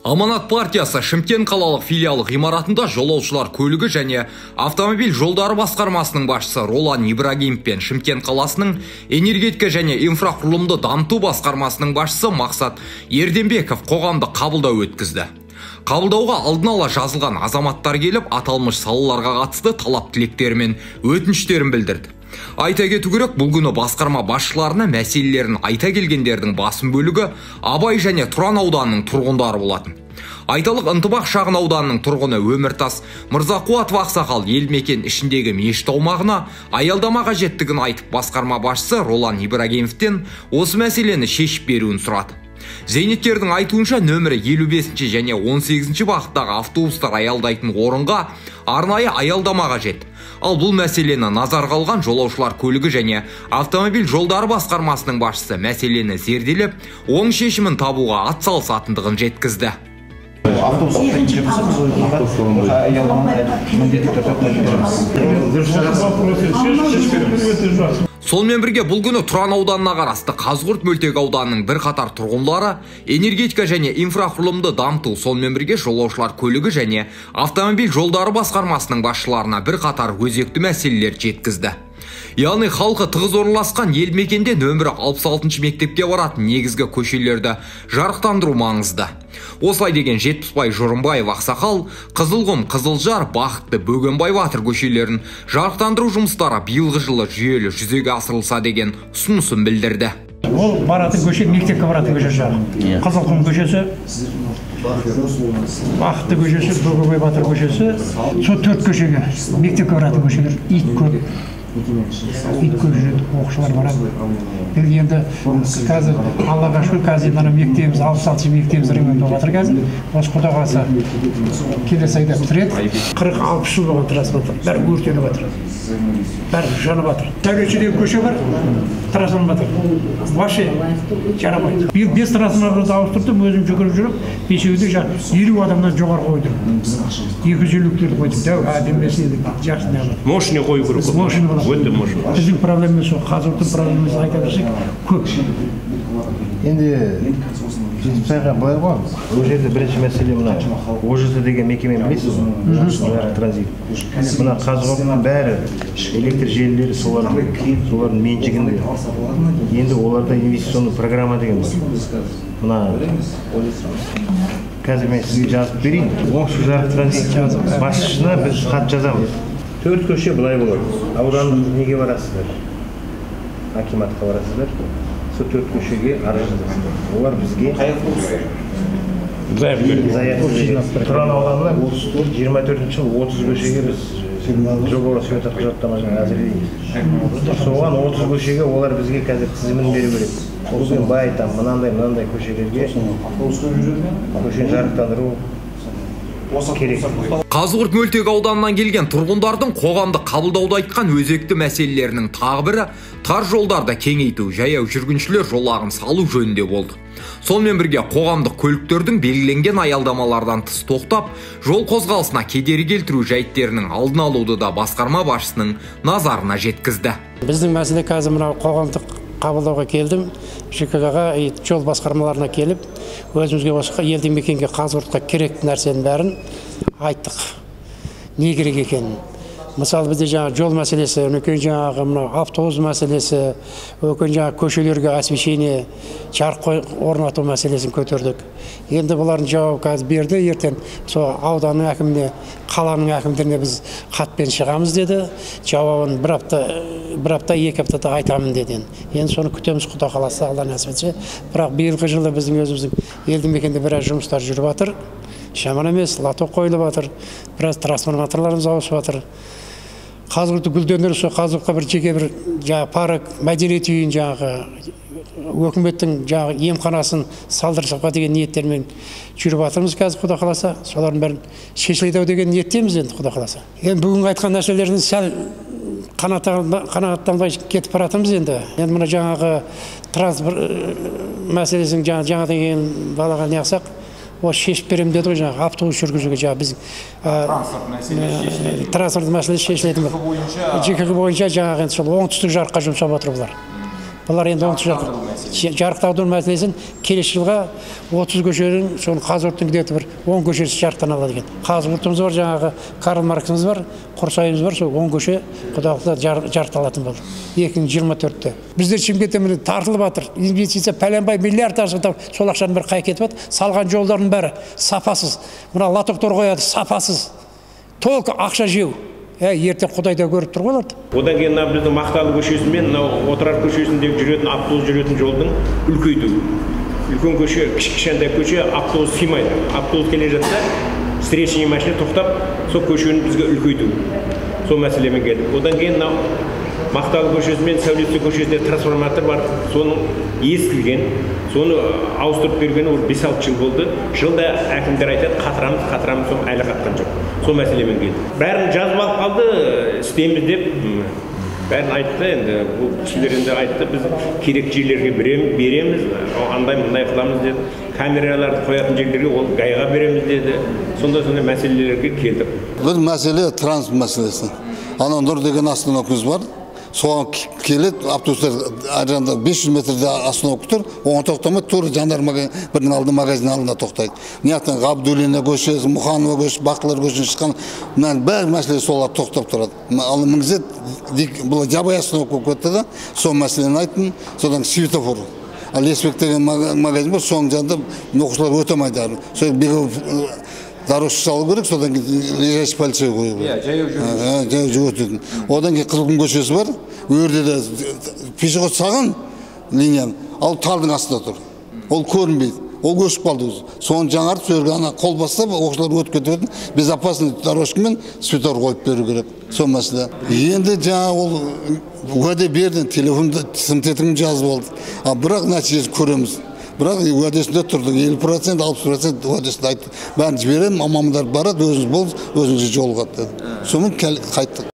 Аманат партиясы Шымкент қалалық филиалы ғимаратында жолаушылар көлігі және автомобиль жолдары басқармасының басшысы Ролан Ибрагимов пен Шымкент қаласының энергетика және инфрақұрылымды дамыту басқармасының басшысы Мақсат Ерденбеков қоғамдық қабылдау өткізді. Қабылдауға алдын ала жазылған азаматтар келіп, аталмыш салаларға қатысты талап-тілектері мен өтініштерін білдірді. Айта кету керек, бұл күні басқарма басшыларына мәселелерін айта келгендердің басым бөлігі Абай және Тұран ауданының тұрғындары болатын. Айталық, Ынтымақ шағын ауданының тұрғыны Өміртас Мырзақуатов ақсақал ел мекен ішіндегі мешіт аумағына аялдама қажеттігін айтып, басқарма басшысы Ролан Ибрагимовтен осы мәселені шешіп беруін сұрады. Зейнеткердің айтуынша, нөмірі 55 және 18 бағыттағы автобустар аялдайтын орынға арнайы аялдама қажет. Ал бұл мәселені назарға алған жолаушылар көлігі және автомобиль жолдары басқармасының басшысы мәселені зерделеп, оң шешімін табуға атсалысатындығын жеткізді. Автобус міндетті түрде қойып береміз. Сонымен бірге бұл күні Тұран ауданына қарасты Қазығұрт мөлтек ауданының бірқатар тұрғындары энергетика және инфрақұрылымды дамыту, сонымен бірге жолаушылар көлігі және автомобиль жолдары басқармасының басшыларына бірқатар өзекті мәселелер жеткізді. Яғни халқы тығыз орналасқан ел мекенде нөмірі 66 мектепке баратын негізгі көшелерді жарықтандыру маңызды. Осылай деген Жетпісбай Жұрымбаев ақсақал Қызылқұм, Қызылжар, Бақытты, Бөгенбай батыр көшелерін жарықтандыру жұмыстары биылғы жылы жүйелі жүзеге асырылса деген ұсынысын білдірді. Ол баратын көше мектепке баратын көше жағы. Қызылқұм көшесі, Бақытты көшесі, Бөгенбай батыр көшесі, сол төрт көшеге мектепке баратын көшелер ит көп. Ит көп жүреді, оқушылар барады. Енді қазір Аллаға шүкір, қазір мына мектебіміз, 66 мектебіміз ремонт болып жатыр қазір. Осы Құдай қаласа келесі айда бітіреді. 40-60 жыл болған трансформатор, бәрі өртеніп жатыр. Бәрі жанып жатыр. Дәулетші деген көше бар, трансформатор. Вообще жарамайды. Биыл 5 трансформаторды ауыстырдым, өзім жүгіріп жүріп, бесеуді 50 адамнан жоғары қойдым. 250-ліктерді қойдым. Дәу әдемі жақсы неғылады. Мощный қою керек. Мощный болады. Өте мощный. Біздің проблемамыз сол, Қазығұрттың проблемасы айта берсек көп. Енді Жетпісбайға былай ғой, ол жерде бірінші мәселе мына ОЖТ деген мекемені білесіз ғой, транзит. Мына Қазығұрттың бәрі электр желілері солардың меншігінде. Енді оларда инвестиционный программа деген бар. Мына қазір мен сізге жазып берейін. Оңтүстік жарық транзит басшысына біз хат жазамыз. Төрт көше былай болады. Аудандық неге барасыздар? Акиматқа барасыздар. Сол төрт көшеге арыз жазасыздар. Олар бізге заявка береді. Тұран ауданына 24 жылы 30 көшеге біз жобалау смета құжаттама әзірлейміз. Соған 30 көшеге олар бізге қазір тізімін беру керек. Бөгенбай, там мынандай көшелерге көшені жарықтандыру керек. Қазығұрт мөлтек ауданынан келген тұрғындардың қоғамдық қабылдауда айтқан өзекті мәселелерінің тағы бірі тар жолдарды кеңейту, жаяу жүргіншілер жолағын салу жөнінде болды. Сонымен бірге қоғамдық көліктердің белгіленген аялдамалардан тыс тоқтап, жол қозғалысына кедергі келтіру жайттерінің алдын алуды да басқарма басшысының назарына жеткізді. Біздің мәселе қазір мынау қоғамдық қабылдауға келдім, ЖКХ-ға, жол басқармаларына келіп, өзімізге осы елді мекенге Қазығұртқа керек нәрсенің бәрін айттық. Не керек екенін. Мысалы, бізде жаңа жол мәселесі, үлкен жаңағы мынау автобус мәселесі, үлкен жаңа көшелерге освещение, жарық орнату мәселесін көтердік. Енді бұлардың жауабы қазір берді, ертең сол ауданның әкіміне, қаланың әкімдеріне біз хатпен шығамыз деді. Жауабын бір апта, екі аптада айтамын деді. Енді соны күтеміз, Құдай қаласа, Алла нәсіп етсе. Бірақ биылғы жылы біздің өзіміздің елді мекенде біраз жұмыстар жүріп жатыр. Жаман емес, лоток қойылып жатыр, біраз трансформаторларымыз ауысып жатыр. Қазығұртты гүлдендіру, сол Қазығұртқа бір жеке бір жаңағы парк, мәдениет үйін, жаңағы өкіметтің жаңағы емханасын салдырсақ деген ниеттермен жүріп жатырмыз қазір, Құдай қаласа. Солардың бәрін шешіледі ау деген ниеттеміз енді, Құдай қаласа. Енді бүгінгі айтқан нәрселердің сәл қанағаттанбай кетіп баратырмыз енді. Енді мына жаңағы транспорт мәселесін жаңадан келген балаға не қылсақ, осы шешіп беремін деді ғой, жаңағы автобус жүргізуге жаңағы біздің транспорт мәселесі шешілетін. ЖКХ бойынша жаңағы енді сол оңтүстік жарыққа жұмсап отыр бұлар. Бұлар енді жарықтандыру мәселесін келесі жылға 30 көшенің, соның Қазығұрттың где-то бір 10 көшесі жарықтана алады екен. Қазығұртымыз бар, жаңағы Карл Марксіміз бар, Құрсайымыз бар, сол 10 көше Құдай қаласа жарықталатын болды 2024-те. Біздер Шымкентте міне тартылып жатыр, инвестиция пәленбай миллиард ақша, сол ақшаның бәрі қай кетіп жатыр? Салған жолдардың бәрі сапасыз. Мына лотоктар қояды, сапасыз. Толық ақша жеу. Ертең Құдай да көріп тұр ғой оларды. Одан кейін мына біздің Мақталы көшесі мен мынау Отырар көшесіндегі жүретін автобус жүретін жолдың үлкейту. Үлкен көше, кішкентай көше автобус сыймайды. Автобус келе жатса, встречный машина тоқтап, сол көшені бізге үлкейту. Сол мәселемен келдік. Одан кейін мынау Мақталы көшесі мен Сәулетші көшесінде трансформатор бар, соның ескірген, соны ауыстырып бергені ол 5-6 жыл болды. Жылда әкімдер айтады, қатырамыз, қатырамыз, соны әлі қатқан жоқ. Сол мәселемен келді. Бәрін жазып алып қалды, істейміз деп, бәрін айтты, енді бұл кісілер енді айтты, біз керек жерлерге береміз, андай мындай қыламыз деді. Камераларды қоятын жерлерге ол гайға береміз деді. Сондай-сондай мәселелерге келдік. Бір мәселе транспорт мәселесі. Анау Нұр деген остановкамыз бар. Соған келеді, автобустар ар жағында 500 метрде остановка тұр, оған тоқтамай, тура жандарма бірдің алдында магазин алдында тоқтайды. Мына жақтан Ғабдуллина көшесі, Мұханова көшесі, Бақылар көшесінен шыққан мынаның бәрі мәселе солар тоқтап тұрады. Ал мінгізеді, бұл жабайы остановка болып кетті да, сол мәселені айттым, содан светофор. Ал Лесбек деген магазин бар, соның жанында оқушылар өте алмайды әрі. Сол беговой дорожка салу керек, содан кейін лежачий полицей қою керек. Жаяу жүру өтетін. Одан кейін Қызылқұм көшесі бар, ол жерде де пешеход салған линияны, ал талдың астында тұр. Ол көрінбейді, ол өшіп қалды өзі. Соны жаңартып, сол жерге ана қол бастап, оқушылар өтіп кететін безопасный дорожкамен светофор қойып беру керек. Сол мәселе. Енді жаңа ол уәде берді, телефонды сым тетігін жазып алды. А бірақ нәтижесін көреміз. Бірақ уәдесінде тұрдық, 50%, 60% уәдесінде айтты. Бәрін жіберемін, мамандар барады, өзіңіз болыңыз, өзіңізге жолығады деді. Сонымен қайттық.